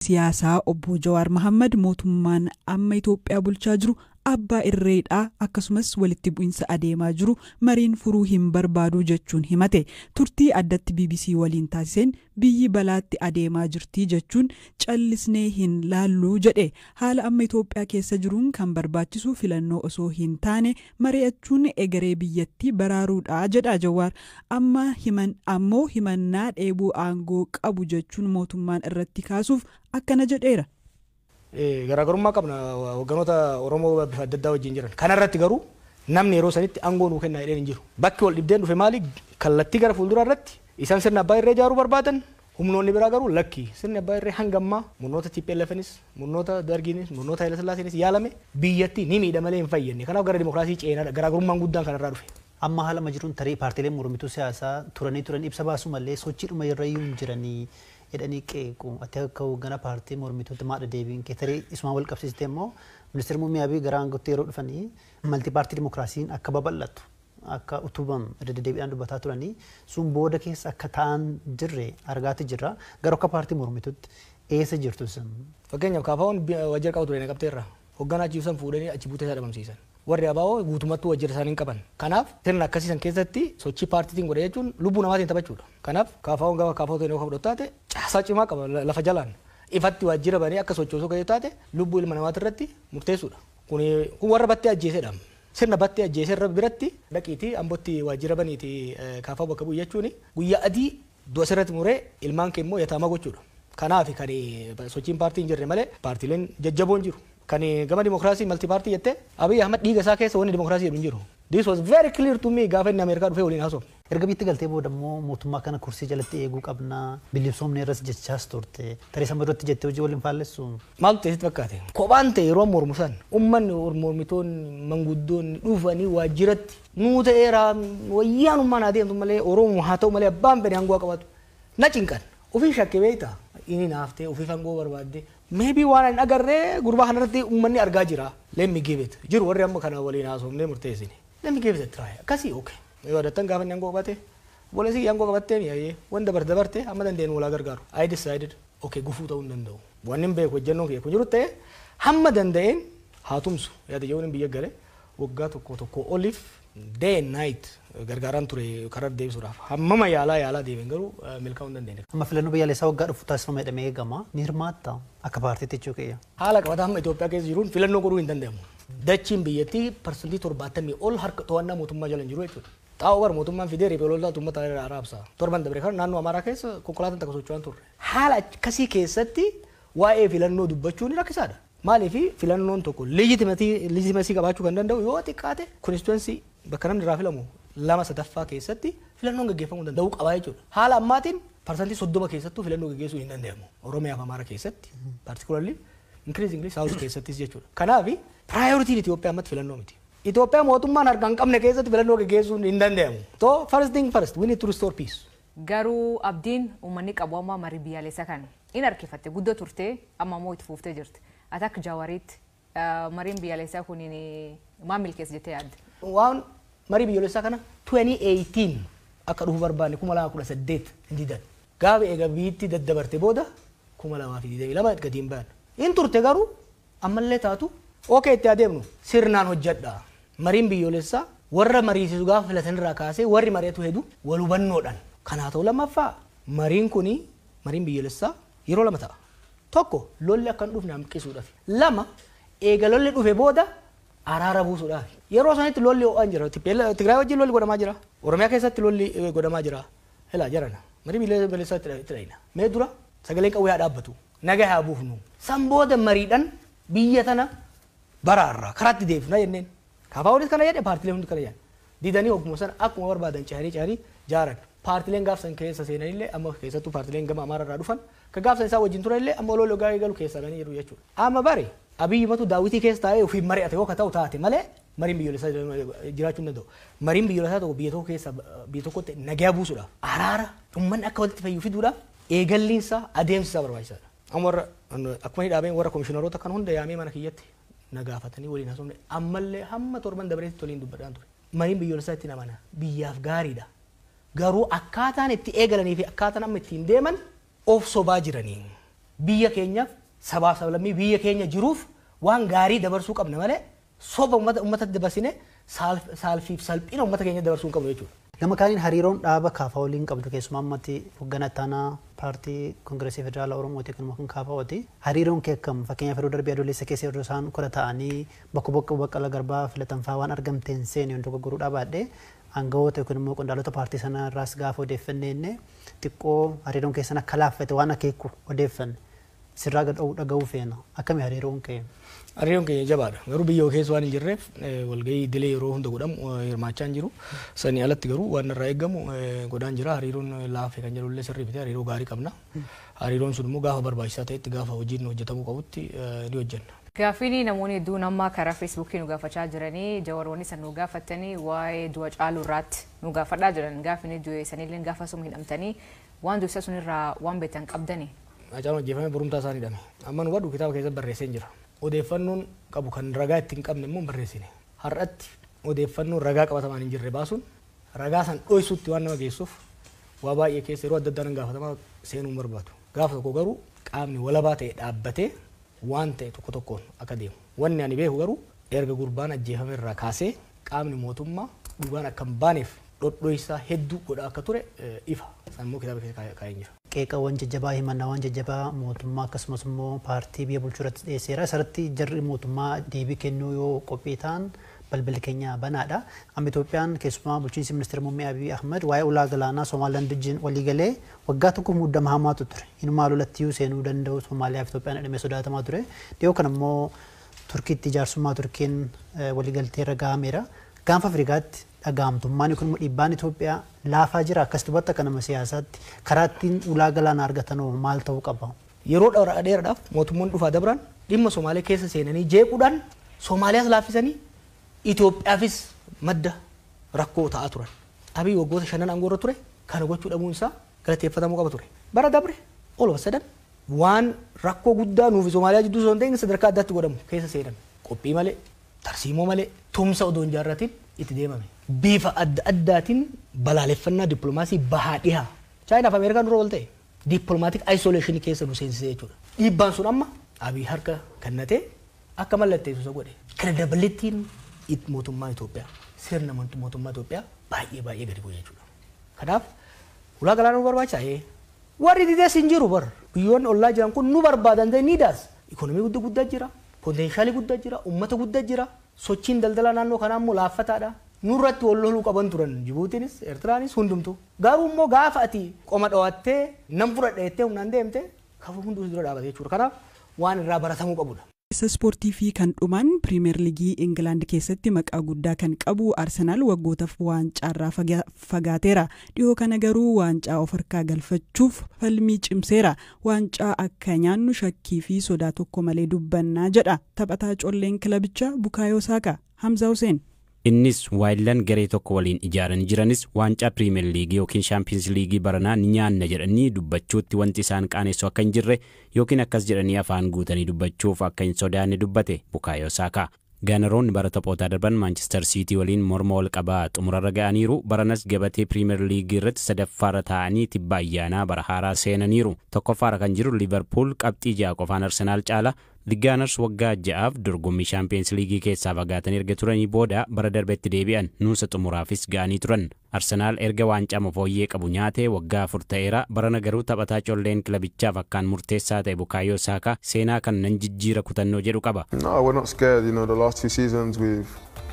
Siyaasaa obbo Jawaar Mahammad mootummaan amma Itoophiyaa bulchaa jiru abbaa irreedha, akkasumas walitti bu'insa adeemaa jiru mariin furuu hin barbaadu jechuun himate. Turtii addatti BBC waliin taasiseen biyyi balaatti adeemaa jirti jechuun callisnee hin laallu jedhe. Haala amma Itoophiyaa keessa jiruun kan barbaachisu filannoo osoo hin taane mari'achuun egeree biyyattii baraaruudha jedha Jawaar. Amma himan ammoo himannaa dheebuu aangoo qabu jechuun mootummaan irratti kaasuuf akkana jedheera. Garaagarummaa qabna hogganoota Oromoo bifa adda addaa wajjin jiran. Kanarratti garuu namni yeroo sanitti aangoo nuu kennaa jedheen hin jiru. Bakki wal dhibdeen dhufe maali? Kallattii gara fuulduraa irratti isaan sirna abbaa irree ijaaruu barbaadan, humnoonni biraa garuu lakki, sirni abbaa irree hanga ammaa murnoota TPLFnis, murnoota Dargiinis, murnoota Haile Sillaaseenis yaalame biyyatti ni miidha malee hin fayyadne. Kanaaf gara dimokiraasii ceenaadha. Garaagarummaan guddaan kanarraa dhufe. Amma haala amma jiruun tarii paartiileen mormituu siyaasaa turanii turan ibsa baasuu malee sochiidhuma irra iyyuu hin jiranii jedhanii qeequ. Ati akka hoogganaa paartii mormituutti maadha deebiin kee? Tarii isumaan wal qabsiistee immoo ministeerri muummee Abiy gara aangootti yeroo dhufanii multi party dimokiraasiin akka babal'atu, akka utubamu irra deddeebiidhaan dubbataa turanii, sun booda keessa akka ta'an jirre argaati jirra. Garuu akka paartii mormituutti eessa jirtu isin? Fakkeenyaaf KFO'n waajjira qabu ture Naqamteerra. Hoogganaa achi ibsan fuudhanii achi buutee isaa dhabamsiisan. Warri ABO guutummattuu waajjira isaanii hin qaban. Kanaaf sirna akkasii san keessatti sochii paartiitiin godhe jechuun lubbuu namaatiin taphachuudha. Kanaaf KFO'n gaafa KFO ta'e yoo fudhatu taate caasaa cimaa qaba lafa jalaan. Ifatti waajjira banee akka sochoosuu kan taate lubbuu ilma namaati irratti murteessuudha. Kun warra battee ajjeesedha. Sirna battee ajjeese irra biratti dhaqiitii Ambootti waajjira baniitii KFO bakka bu'u jechuun guyyaa adii du'a sirratti muree ilmaan kee immoo yataamaa gochuudha. Kanaaf kan sochiin paartii hin jirre malee paartiileen jajjaboon jiru. Kan gama dimokiraasii multi party jettee, Abiy Ahmad dhiiga isaa keessa wanni dimokiraasii jedhu hin jiru. This was very clear to me gaafa inni Ameerikaa dhufee waliin haasofne. Erga bitti galtee booda immoo mootummaa kana kursii jalatti eeguu qabna, bilisoomne irras jechaas turte. Tarii sama duratti jettee hojii waliin faallessu. Maaltu ta'e sitti fakkaate? Kophaan ta'e yeroo mormu san uummanni, mormitoonni, manguddoonni dhufanii waajjiratti nuu ta'eera, wayyaanummaan haa deemtu malee, Oromoo haa ta'u malee, abbaan fedhe aangoo qabatu. Na cinqan. Ofii shakkee beektaa? Inni naaftee ofiif aangoo barbaadde. Maybe waan hin agarree gurbaa kanarratti uummanni argaa jira. Let me give it. Jiru warri amma kana waliin haasofnee murteessine. Let me give it a try. Akkasii okay. Yoo yaadattan gaafa inni aangoo qabate, obboleessi aangoo qabattee mi'aayee wanta dabarte dabarte amma dandeenyu walaa gargaaru. I decided, okay, gufuu ta'uu hin danda'u. Wanni hin beeku hojjennoon kiyya kun jiru ta'e hamma danda'een haa tumsu. Yaada jechuun biyya gale waggaa tokko tokko oliif day and night gargaaraan ture karaa deebisuudhaaf. Hammama yaalaa yaalaa deebiin garuu milkaa'uu hin dandeenye. Amma filannoo biyyaalessaa waggaa dhufu taasifama jedhamee eegama. Ni hirmaatta akka paartiitti jechuu kiyya? Haala qabataa amma Itoophiyaa keessa jiruun filannoo godhuu hin danda'amu. Dachiin biyyattii 70% ol harka to'annaa mootummaa jala hin jiru jechuudha. Xaa'oo bara mootummaan fidee riphee loltoota uummata irraa raabsa. Torban dabre kana naannoo Amaaraa keessa konkolaataan takka socho'aa turre. Haala akkasii keessatti waa'ee filannoo dubbachuun rakkisaadha. Maaliif filannoon tokko legitimacy qabaachuu kan danda'u yoo xiqqaate constituency bakka namni irraa filamu lama sadaffaa keessatti filannoon gaggeeffamuu danda'uu qaba jechuudha. Haala ammaatiin 30% keessattuu filannoo gaggeessuu hin danda'amu. Oromiyaa fi Amaara keessatti particularly, increasingly South keessattis jechuudha. Kanaaf priorityn Itoophiyaa ammatti filannoo miti. Itoophiyaa mootummaan harka hin qabne keessatti filannoo gaggeessuun hin danda'amu. So first thing first, we need to restore peace. Garuu abdiin uummanni qabu amma marii biyyaalessaa kana in harkifatte guddoo turte, amma immoo itti fuuftee jirti. Ati akka Jawaariitti mariin biyyaalessaa kun maal milkeessa jettee yaadde? Waan marii biyyoolessaa kana 2018 akka dhufu barbaanne, 2018 hin didan. Gaafa eega biitti daddabarte booda 2022 gadi hin bayan. In turte garuu ammallee taatu okay, itti adeemnu sirnaan hojjedha. Mariin biyyoolessaa warra mariisisu gaafa filatanirraa kaasee warri mari'atu hedu wal hubannoodhaan. Kanaa ta'u lammaffaa mariin kuni, mariin biyyoolessaa yeroo lama ta'a. Tokko lolli akka hin dhufne hanqisuudhaaf. Lama eega lolli dhufe booda araara buusuudhaaf. Yeroo sanitti lolli ho'aan jira. Tigraay wajjin lolli godhamaa jira. Oromiyaa keessatti lolli godhamaa jira. Ilaa jarana. Marii biyyoolessaa itti dhayina. Mee dura sagaleen qawwee haa dhaabbatu. Nagaa haa buufnu. San booda mariidhaan biyya tana baraarra karaatti deebifna jenneen. KFOnis kana jedhe, paartileen hundi kana jedhan. Didanii hogguma sana akkuma barbaadan cehanii cehanii jaaran. Paartileen gaafsan keessa seenanillee, amma keessattuu paartileen gama Amaararraa dhufan ka gaafsan isaa wajjin turanillee amma oloo gaarii galu keessaa ganii jiru jechuudha. Amma bari Abiyyi matu daawwitii keessa taa'ee ofiin mari'ate yoo ka ta'u taate malee mariin biyyoolessaa jiraachuu hin danda'u. Mariin biyyoolessaa tokko biyya tokko keessa biyya tokkotti nagaa buusuudhaaf, araara uummanni akka walitti fayyu fiduudhaaf eegalliinsaa adeemsi isaa barbaachisaadha. Amma warra akkuma inni dhaabeen warra komishiinaroota kan hunda yaamee mana kiyyatti na gaafatanii waliin haasofne, ammallee hamma torban dabareetti waliin dubbadhaan ture. Mariin biyyoolessaa itti amana, biyyaaf gaariidha. Garuu akkaataan itti eegalanii fi akkaataan amma ittiin deeman of sobaa jiranii. Biyya keenyaaf, sabaaf sablammii biyya keenya jiruuf waan gaarii dabarsuu qabna malee soba uummatatti dabarsine saalfiif salphina uummata keenya dabarsuu hin qabnu jechuudha. Gama kaaniin hariiroon dhaaba KFO waliin qabdu, keessumaa ammatti hoogganaa ittaanaa paartii Koongireesii Federaalaa Oromooti kan KFOti. Hariiroon kee akkam? Fakkeenyaaf, yeroo darbee Adoolessa keessa yeroo isaan kora ta'anii bakka bakka Baqqalaa Garbaa filatan fa'aa waan argamteen seene wanta gurguruu dhaabaadhe, aangawoota yookiin immoo qondaalota paartii sana irraas gaafa odeeffanne inni xiqqoo hariiroon keessan akka laaffate waan akeeku odeeffanne, sirraa dhaga'uu feena. Akkami hariiroon kee? Hariiroon keenya jabaadha. Garuu biyya keessa waan hin jirreef walgahii idilee yeroo hunda godhamu hirmaachaa hin jiru. Sanii alatti garuu waan irraa eegamu godhaan jira. Hariiroon laafe kan jedhu illee sirrii miti. Hariiroo gaarii qabna. Hariiroon sun immoo gaafa barbaachisaa ta'etti, gaafa hojiin hojjetamuu qabutti ni hojjenna. Gaaffiin namoonni hedduun amma karaa Feesbuukii nu gaafachaa jiranii, Jawaroonni san nu gaafatanii, waa'ee du'a Caaluu irraatti nu gaafadhaa jiran. Gaaffiin du'e sanillee gaafa suma hidhamtanii, waan du'e sun irraa waan beektan qabdanii? Hacaaluun ajjeefame, borumtaa isaan hidhame. Amma nu hubadhu, kitaaba keessatti barreessee jira. Odeeffannoon qabu kan ragaa itti hin qabne immoo hin barreessine. Har'atti odeeffannoon ragaa qabatamaan hin jirre baasuun ragaa san dhoysuutti waan nama geessuuf, waa baay'ee keessa yeroo adda addaan hin gaafatamaa seenuu hin barbaadu. Gaafa tokko garuu qaamni walabaa ta'e dhaabbatee waan ta'e tokko tokkoon akka deemu. Wanni ani beeku garuu, erga gurbaan ajjeefame irraa kaasee qaamni mootummaa dhugaan akka hin baaneef dhodhoysaa hedduu godhaa akka ture ifa. San immoo kitaaba keessa kaa'ee jira. Qeeqawwan jajjabaa, himannaawwan jajjabaa mootummaa akkasumas immoo paartii biyya bulchuu irratti dhiyeesseera. Isarratti jarri mootummaa deebii kennuu yoo qophii ta'an balballi keenya banaadha. Amma Itoophiyaan, keessumaa bulchiinsi ministeera muummee Abiy Ahmed, waa'ee ulaa galaanaa Somaalilaan wajjin walii galee waggaa tokko muddama hamaatu ture. Inumaa lolatti seenuu danda'u Somaaliyaa fi Itoophiyaan hidhamee sodaatamaa ture. Dhiyoo kana immoo Turkiitti jaarsummaa Turkiin waliigaltee irra gahameera. Gaanfa Afrikaatti dhagahamtummaan yookiin immoo dhiibbaan Itoophiyaa laafaa jira. Akkas dubbatti akka nama siyaasaatti karaa ittiin ulaa galaanaa argatan maal ta'uu qaba? Yeroo dheeraadhaaf mootummoonni dhufaa dabran dhimma Somaalee keessa seenanii jeequudhaan Somaaliyaas laaffisanii Itoophiyaafis madda rakkoo ta'aa turan. Abiy waggoota shanan aangoo irra ture kana gochuu dhabuun isaa galateeffatamuu qaba ture. Bara dabre all of a sudden waan rakkoo guddaa nuufi Somaaliyaa jidduu osoo hin ta'in sadarkaa addaatti godhamu keessa seenan. Qophii malee, tarsiimoo malee, tumsa odoo hin jaarratin itti deemame. Bifa adda addaatiin balaaleffannaa dippiloomaasii bahaa dhihaa. Chaayinaa fi Ameerikaan dura wal ta'e diplomatic isolation keessa nu seensisee jechuudha. Dhiibbaan sun amma Abiy harka kennatee akka mallatteessu isa godhe. Credibilityn mootummaa Itoophiyaa, sirna mootummaa Itoophiyaa baay'ee baay'ee gadi bu'e jechuudha. Kanaaf ulaa galaanaa nu barbaachisaa? Warri didees hin jiru bar. Biyyoonni ollaa jiran kun nu barbaadan ta'e niidaas. Ikonomii guddaa guddaa jira, potential guddaa jira, uummata guddaa jira. Sochiin daldalaa naannoo kanaa immoo laaffataadha. Nurratti wal loluu qaban turan Jibuutiinis, Eertiraanis, hundumtu. Garuu immoo gaafa ati qoma dhawattee nam fudhadha jettee humnaan deemte, kafa hunduu dura dhaabate jechuudha. Kanaaf waan irraa baratamuu qabudha. Isa ispoortii fi kan dhumaan, Piriimeer Liigii Ingilaand keessatti maqaa guddaa kan qabu Arsenaal waggootaaf waancaarraa fagaateera. Dhiyoo kana garuu waancaa of harkaa galfachuuf falmii cimseera. "Waancaa akka nyaannu shakkii fi sodaa tokko malee dubbannaa," jedha taphataa colleen kilabichaa Bukaayoo Saaka. Hamza Hussein. Innis waayillan garee tokko waliin ijaaranii jiranis waancaa Piriimeer Liigii yookiin Shaampiyoons Liigii baranaa ni nyaanna jedhanii dubbachuutti wanti isaan qaanessu akka hin jirre yookiin akkas jedhanii afaan guutanii dubbachuuf akka hin sodaanne dubbate Bukaayoo Saakaa. Gaanaroonni bara taphoota darban Maanchister Siitii waliin morma wal qabaa xumurarra ga'aniiru. Baranas gabatee Piriimeer Liigii irratti sadaffaarra taa'anii tibba ayyaanaa bara haaraa seenaniiru. Tokkoffaarra kan jiru Liverpool qabxii 6 qofaan Arsenaal caala. The Gunners waggaa 6f dorgommii Shaampiyoons Liigii keessaa fagaatanii erga turanii booda bara darbetti deebi'an, nuusa xumuraafis ga'anii turan. Arsenaal erga waancaa fooyyee qabu nyaatee waggaa 4 ta'eera. Barana garuu taphataa colleen kilabichaaf akkaan murteessaa ta'e Bukaayoo Saakaa seenaa kan nan jijjiira kutannoo jedhu qaba. No, we're not scared. The last two seasons we've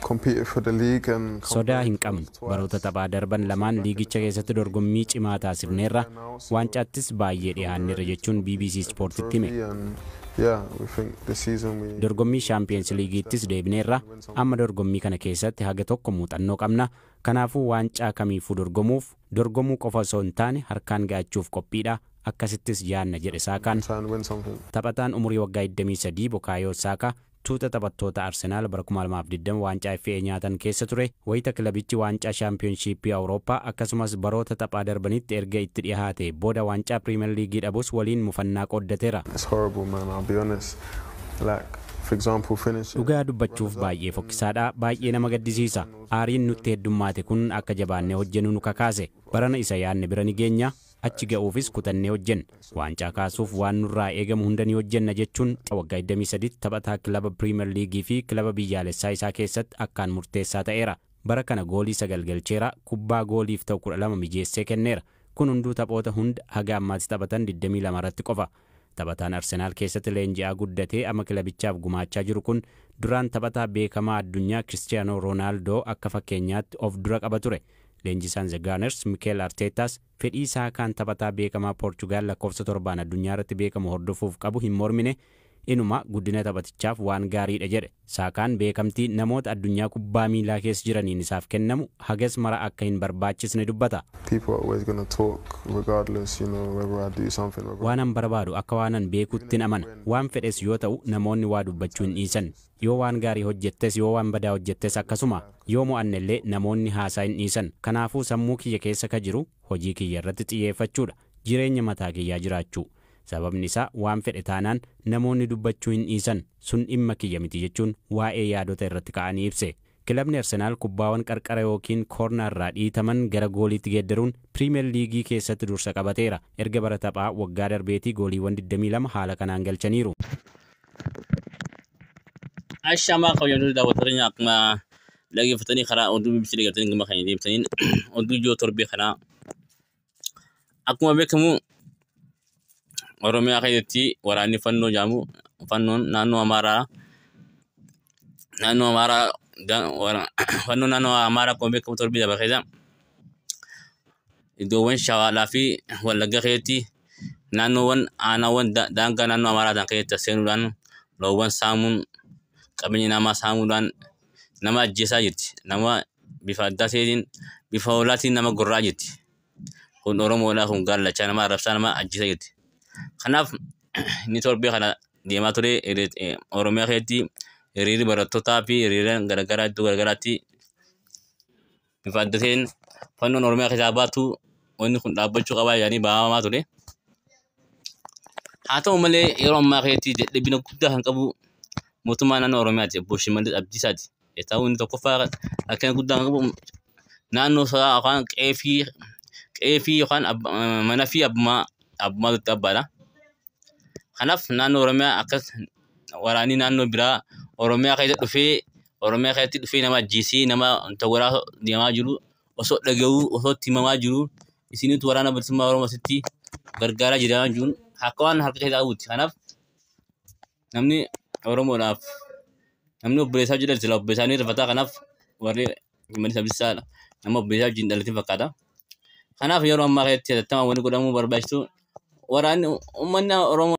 competed for the league and Sodaa hin qabnu. Baroota taphaa darban lamaan liigicha keessatti dorgommii cimaa taasifneerra. Waancaattis baay'ee dhiyaanneerra, jechuun BBC Sportitti hime. And yeah, we think this season we Dorgommii Shaampiyoons Liigiittis deebineerra. Amma dorgommii kana keessatti haga tokko muuxannoo qabna. Kanaafuu waancaa kamiifuu dorgomuuf, dorgomuu qofa osoo hin taane harkaan ga'achuuf qophiidha. Akkasittis yaanna, jedhe Saakaan. Try and win something. Taphataan umurii waggaa 23 Bukaayoo Saakaa tuuta taphattoota Arsenaal bara 2020 waancaa FA nyaatan keessa ture. Wayita kilabichi waancaa Shaampiyoonshiippii Awurooppaa akkasumas baroota taphaa darbanitti erga itti dhiyaate booda waancaa Piriimeer Liigii dhabus waliin mufannaa qooddateera. It's horrible, man. I'll be honest. Like, for example, finishing. Dhugaa dubbachuuf baay'ee fokkisaadha, baay'ee nama gaddisiisa. Aariin nutti heddummaate kun akka jabaannee hojjennu nu kakaase. Barana isa yaadne bira ni geenya. Achi ga'uufis kutannee hojjenna. Waancaa kaasuuf waan nurraa eegamu hunda ni hojjenna jechuun waggaa 23 taphataa kilaba Piriimer Liigii fi kilaba biyyaalessaa isaa keessatti akkaan murteessaa ta'eera. Bara kana goolii 9 galcheera, kubbaa gooliif ta'u 12 mijeessee kenneera. Kun hunduu taphoota hunda haga ammaatti taphatan 22 irratti qofa. Taphataan Arsenaal keessatti leenji'aa guddatee amma kilabichaaf gumaachaa jiru kun duraan taphataa beekamaa addunyaa Kiristiyaanoo Roonaaldoo akka fakkeenyaatti of dura qaba ture. Leenjisaan The Gunners Mikel Arteetas fedhii isaa kan taphataa beekamaa Poorchugaal lakkoofsa 7 addunyaa irratti beekamu hordofuuf qabu hin mormine, inuma guddina taphatichaaf waan gaariidha jedhe. Saakaan beekamtii namoota addunyaa kubbaa miilaa keessa jiraniin isaaf kennamu hagas mara akka hin barbaachisne dubbata. People are always going to talk regardless, whether I do something. Whether Waanan barbaadu akka waanan beekuttin amana. Waan fedhes yoo ta'u namoonni waa dubbachuu hin dhiisan. Yoo waan gaarii hojjettes yoo waan badaa hojjettes akkasuma yoo mo'annellee namoonni haasaa hin dhiisan. Kanaafuu sammuu kiyya keessa ka jiru hojii kiyya irratti xiyyeeffachuudha. Jireenya mataa kiyyaa jiraachuu. Sababni isaa waan fedhe taanaan namoonni dubbachuu hin dhiisan, sun dhimma kiyya miti jechuun waa'ee yaadota irratti ka'anii ibse. Kilabni Arsenaal kubbaawwan qarqara yookiin koornaa irraa dhiitaman gara gooliitti geeddaruun Piriimeer Liigii keessatti dursa qabateera. Erga bara taphaa waggaa darbeetii gooliiwwan 22 haala kanaan galchaniiru. Ashamaa kabajamtoota daawwattoota, akkuma dhaggeeffatanii karaa oduu BBC dhaggeeffatanii gama kan deemtaniin oduu ijoo torbee kanaa, akkuma beekamu Oromiyaa keessatti waraanni fannoo jedhamu, fannoon naannoo Amaaraa, naannoo Amaaraa, fannoo naannoo Amaaraa akkuma beekamu torbee darbe keessa iddoowwan Shawaadhaa fi Wallagga keessatti naannoowwan aanaawwan daangaa naannoo Amaaraa ta'an keessatti seenuudhaan loowwan saamuun, qabeenya namaa saamuudhaan nama ajjeesaa jirti. Nama bifa addaa ta'een, bifa hoolaatiin nama gorraa jirti. Kun Oromoodhaa, kun gaallachaa nama arrabsaa nama ajjeesaa jirti. Kanaaf inni torbee kana deemaa ture Oromiyaa keessatti hiriirri barattootaa fi hiriirri garaagaraa iddoo garaagaraatti bifa adda ta'een fannoon Oromiyaa keessaa baatu, wanni kun dhaabbachuu qabaa jedhanii baamamaa ture. Haa ta'u malee yeroo ammaa keessatti dadhabina guddaa kan qabu mootummaa naannoo Oromiyaati. Obbo Shimallis Abdiisaati. Ta'uu inni tokkoffaa rakkina guddaa kan qabu naannoo isaa yookaan qe'ee fi yookaan mana fi abbummaa abbaadha. Kanaaf naannoo Oromiyaa akkas waraanni naannoo biraa Oromiyaa keessa dhufee, Oromiyaa keessatti dhufee nama ajjeesee nama wanta waraa deemaa jiru osoo dhaga'uu, osoo itti himamaa jiru, isinitu waraana bilisummaa Oromoo asitti gargaaraa jira jechuun akka waan harka keessaa qabuuti. Kanaaf namni Oromoodhaaf namni obboleessaa jedhan sila obboleessaa ni rifataa. Kanaaf warri Shimallis Abdiisaa nama obboleessaa wajjin dhalatin fakkaata. Kanaaf yeroo ammaa keessatti hatattamaan wanni godhamuu barbaachisu waraanni uummanni Oromoo